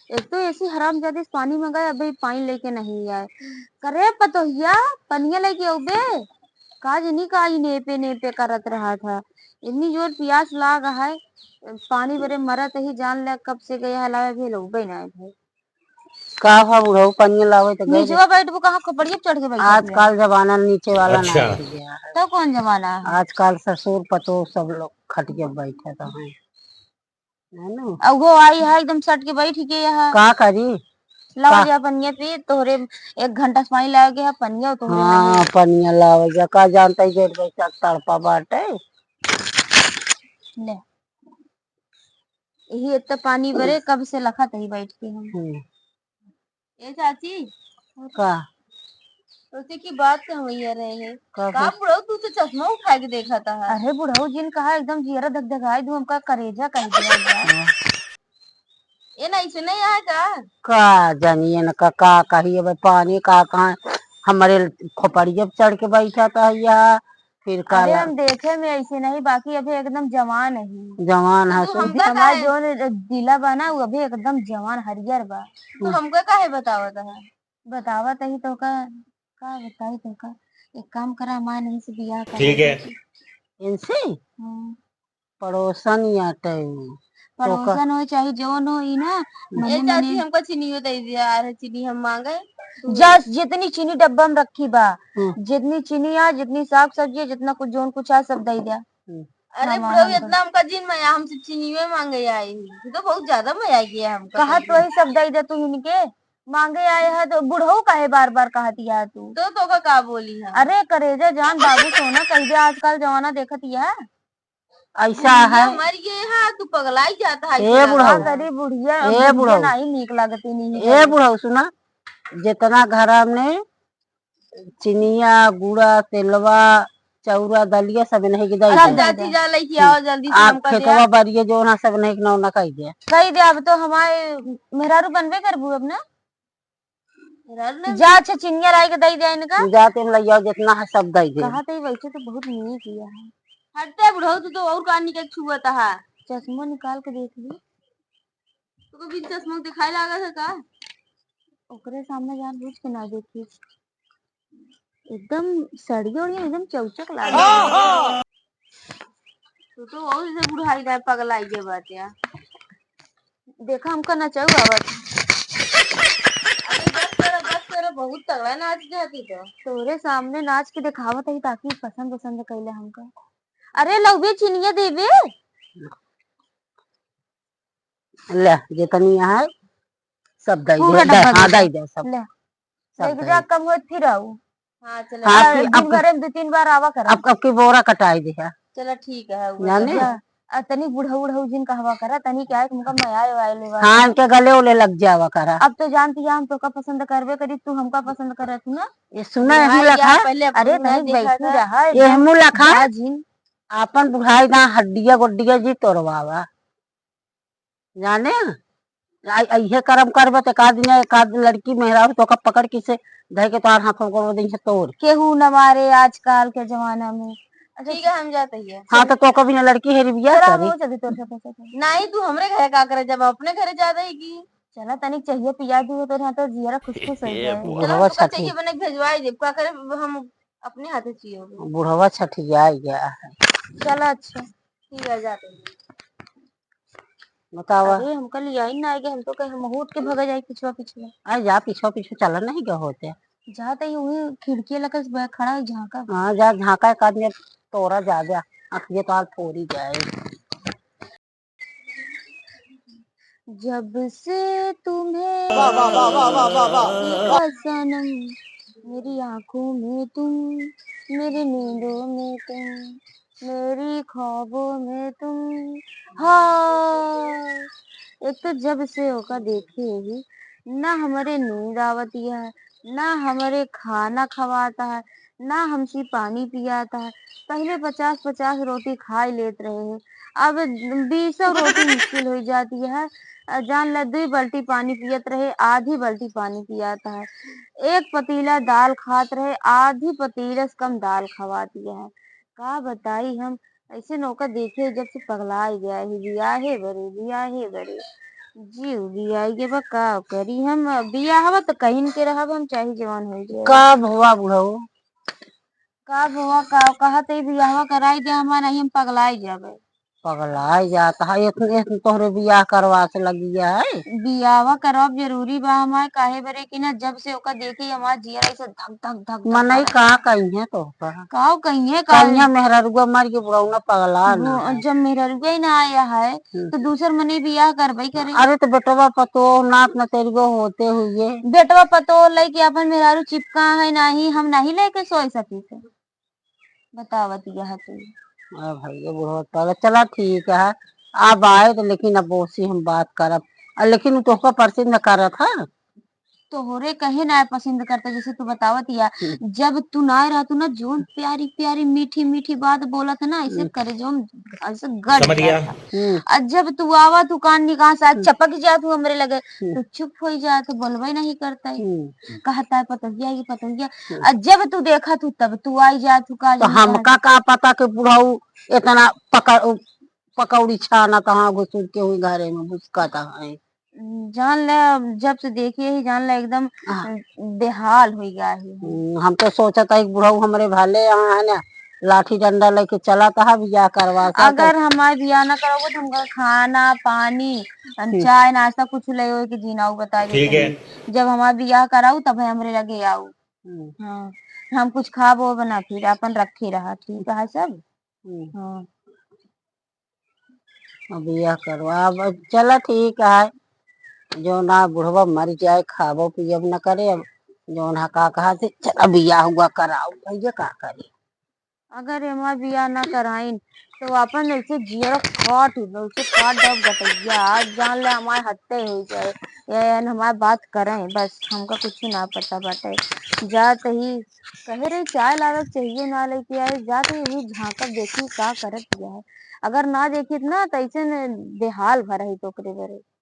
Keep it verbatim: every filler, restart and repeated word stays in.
एक तो ऐसी हरामजादी से पानी मंगाए, अबे पानी लेके नहीं आए। करे पतोहिया, पनिया लेके अउबे? का जनी का ई नेपे नेपे करत रहत ह। इतनी जोर पियास लाग है, पानी बरे मरत ही, जान ले कब से गया है लावे, अभी लउबे ना है भाई। का भा बुढ़ऊ, पनिया लावे त गए निचवा बैठबू कहाँ, खोपड़िया पे चढ़ के बैठत है? आजकल जमाना नीचे वाला ना अच्छा। रह गया है। तो कौन जमाना है? आजकल ससुर पतोह सब लोग खटिया पे बैठत हैं। है ना? अउगो आई है एकदम सट के बैठ के यहाँ। का करी? लावा का? जा पनिया पी, तोहरे एक घंटा से पानी लावे के है, पनिया तोहरे हाँ, नहीं। पनिया लावे जा, का जानता ही जेठ बैसाख तड़पा बाटे। ले। यही इतना पानी बरे, कब से लखत ही बैठ के हम। हम्म। ए चाची। का? सोचे की बात तो हम ये रहे हैं। का का बात? बुढ़ऊ, तू तो चश्मा उठा के देखा था। अरे बुढ़ऊ जिन कहा एकदम जियरा धक धकाई दू, हमका करेजा कह दिया बा। हाँ। ए नहीं सुने यहाँ का? का जानिए न का, का कही अब पानी का कहाँ हमरे खोपड़िया पे चढ़ के बैठा था यहाँ। फिर अरे काला हम देखे में ऐसे नहीं, बाकी अभी एकदम जवान है। जवान है तो सो। हमका हमार काहे? जोन जिला बा ना, वो अभी एकदम जवान हरियर बा। तो हमका काहे बतावत है? बतावत ही तो का, का बताई तो का? एक काम करा, हमार नहीं से बियाह करा ठीक है। दे। इनसे? हाँ। पड़ोसन या टैऊ। तो का? पड़ोसन हो चाहे जौन हो, ई ना, हम्म। मने ए चाची, मने हमका चीनियो दे दिया, अरे चीनी हम मांगे। जा, जितनी चीनी डब्बा में रखी बा, हम्म। जितनी चीनी आ, जितनी साग सब्जी आ, जितना कुछ जौन कुछ आ, सब दे दिया। हम्म। अरे हाँ, बुढ़ऊ, मांगम इतना तो। हमका जिन मया, हम सब चीनियो मांगे आई। तू तो बहुत ज्यादा मया गया हमका कहा तो। तो ही सब दे दे तू इनके, मांगे आए है तो बुढ़ऊ काहे बार बार कहत या तू? तो तोका का बोली है? अरे करेजा जान बाबू सोना कह दे, आजकल जमाना देखत या। ऐसा बुढ़िया है। मर गए है, तू पगलाई जाता है ए कि बुढ़ऊ। का करी बुढ़िया, ए बुढ़िया बुढ़ऊ। नहीं नीक लागती नहीं ए है। बुढ़ऊ सुना, जितना घरा में चिनिया, गुड़ा, तेलवा, चौरा, दलिया सब नहीं के दे अच्छा, दे। जाती जा लेके आओ जल्दी से आ, हमका दे। खेतवा बाड़िए जो ना सब नहीं के नौना कह दे। कह दे, अब तो हमारे मेहरारू बनबे करबू अब ना। मेहरारू ना जा, अच्छा, चिनिया लाई के दे दे इनका। जा, तुम ले आओ, जितना है सब दे दे। कहा तो वैसे तो बहुत नीक किया है। हटते बुढ़ऊ, तू तो और कान निकल छुअता है। चश्मा निकाल के देख ली। तो बिन चश्मा दिखाई लागत है का? ओकरे सामने जानबूझ के ना देखी। एकदम सड़िया उड़िया एकदम चौचक लागे। तू तो और से बुढ़ाई जाए, पगलाई के बात या। देखा हमका नचाऊ आवत। अरे बस करो, बस करो, बहुत तगड़ा नाच जाती तो। तोरे सामने नाच के दिखावत ही ताकि पसंद पसंद कैले हमका। अरे लउबे चिनिया देबे। ले, जितनी है, सब दे पूरा दे, डब्बा हाँ, दे दे। दे सब। ले। सब लेके दे। जा, कम होत फिर आऊ। हाँ, चलो। हाँ, आ, अब की, दिन अब भरे में दो तीन बार आवा करा। अब, अब की बोरा कटाई दे है। चलो, ठीक है, वो जाने? तो जा। आ, तनी बुढ़ऊ, उढ़ऊ जिन कहवा करा, तनी क्या है, तुमका मया आए वाले बा। हाँ, इनके गले उले लग जावा करा। अब तो जानती है, हम तोका पसंद करबे करी, तू हमका पसंद करत ना। ये सुना है, बुढ़ाई मुलाखा? पहले अरे, अपना नहीं, देखा बैठी था। रहा, ये एकदम मुलाखा? जा जिन। आपन बुढ़ाई ना हड्डिया गोड्डिया जी तोड़वावा। जाने? आ, आ, इहे करम करबे त एक आध दिन, एक आध लड़की मेहरारू तोका पकड़ के से धइ के तोहार हाथ में गोड़ दिन से तोड़। केहू न मारे आजकल के जमाना में। अच्छा, ठीक है, हम जाते हैं। हाँ, तो तोका भी ना लड़की हेरी बिया चला, करी। हो जल्दी तोर से पैसा दे। नहीं, तू हमरे घरे का करे, जब अपने घरे जा देगी। चला, तनिक चाहिए पिया दी हो, तो यहाँ तो जियरा खुश खुश हो जाए। चला, बुढ़वा हमको छठी। चाहिए बने के भेजवाई दे, का करे, हम अपने हाथे चाहिए होगी। बुढ़वा छठी जाए गया है। चला, अच्छा, ठीक है, जाते हैं। बतावा। अरे, हमका लियाई ना आएगी, हम तो कहे, हम उठ के भगा जाए पिछवा पिछवा। आ जा, पिछवा पिछवा चला नहीं गए होते। जा, तो ये वही खिड़की लगे बे-, खड़ा है, झांका। हाँ, जा, झांका एक आदमी तोरा जा, जा, अखिए तो हाल फोरी जाए। जब से तुम्हें वाह, वाह, वाह, वाह, वाह, वाह, वाह। देखा सनम, मेरी आंखों में तुम, मेरी नींदों में तुम, मेरी ख्वाबों में तुम। हाँ, एक तो जब से ओका देखे ही, ना हमरे नींद आवत है, ना हमरे खाना खवाता है, ना हमसे पानी पियाता है। पहिले पचास पचास रोटी खाई लेत रहे हैं, अब बीसों रोटी मुश्किल हो जाती है। अ, जान ला, दुई बाल्टी पानी पियत रहे, आधी बाल्टी पानी पियाता है। एक पतीला दाल खात रहे, आधी पतीला से कम दाल खवाती है। का बताई हम, ऐसे नौका देखे जब से पगला गया है, बियाहे बरे, बियाहे बरे। जीव बियाई के बा, का करी हम? बियाहवा त कहिन के रहब हम, चाहे जवन होइ जाए। का भवा बुढ़ऊ? का भवा, का कहत है, बियाहवा कराई दे हमार, नहीं हम पगलाई जाबे। पगलाई जात है, इतने, इतने तोहरे बियाह करवा से लगिया है। बियाहवा करब जरूरी बा हमार, काहे बरे कि ना, जब से ओका देखी हमार जियरा ऐसे धक, धक, धक, धक मनई करत। का कहिए तोहका? का कहिए, का कहिए, मेहररुआ मर के बुढ़ऊ ना पगला ना वो है। जब मेहररुआ ही ना आया है, हम्म। तो दूसर मनई बियाह करबे करे। अरे तो बेटवा पतोह, नात नतेरियो होते हुए। बेटवा पतोह लेके अपन मेहरारू चिपका है, नाही, हम नाही लेके सोए सकी थे। बतावत यह तू। आ भैया बुढ़वा पगला, चला ठीक है, अब आए तो लेकिन अब ओसी हम बात करब। आ, लेकिन उ तोहका पसंद करत है? तोहरे कहे ना पसंद करता, जैसे तू बतावत या। हम्म। जब तू ना रहतू ना, जोन प्यारी प्यारी मीठी मीठी बात बोलत है ना, ऐसे हम्म। करेजो में ऐसे गड़ समझ गया। जाता। हम्म। आ जब तू आवा, तू कान निकास आ हम्म। चपक जात हूँ हमरे लगे, हम्म। तू चुप हो जात, बोलबे नहीं करता है। हम्म। कहता है पतोहिया, ये पतोहिया। हम्म। आ जब तू देखत हूँ, तब तू आई जात हूँ, का तो जाने हमका कहाँ से? का पता कि बुढ़ऊ इतना पका-, पकौड़ी छानत हाँ घुसुर के हुई घरे में घुसकत है। जान ले, जब से देखिए ही जान ले एकदम हाँ। बेहाल हो गया है। हम्म, हम तो सोचत है कि बुढ़ऊ हमरे भले यहाँ है ना, लाठी डंडा लेके चलत है, बियाह करवा सा अगर तो। हमार बियाह ना करवाबो तो हमका खाना, पानी, हम्म। चाय, नाश्ता कुछ ले ओए के जीना, उ बता ठीक देते है। हैं। जब हमार बियाह कराऊ तब हमरे लगे आऊ। हम्म। हाँ, हम कुछ खाबो ना, फिर अपन रखे रहा, ठीक है सब? हम्म। हाँ। अब बियाह करवा, अब चला ठीक है, जो ना बुढ़वा मर जाए, खाबो पियब न करे, अब जौन है का कहा से, चला बियाह हुआ कराओ, भैया का करे। अगर हमार बियाह ना कराइन, तो अपन ऐसे जियरा काट लो, ऐसे काट दब गटैया, आज जान ले हमार हत्या हो जाए, या, या हमार बात करें, बस हमका कुछ ना पता बाटे। जात ही कहे रही चाय लावे चाहिए ना लेके आए, जात ही यही झांकब देखी का करत बिया है। अगर ना देखित ना, त ऐसे न बेहाल भर रही ओकरे बरे।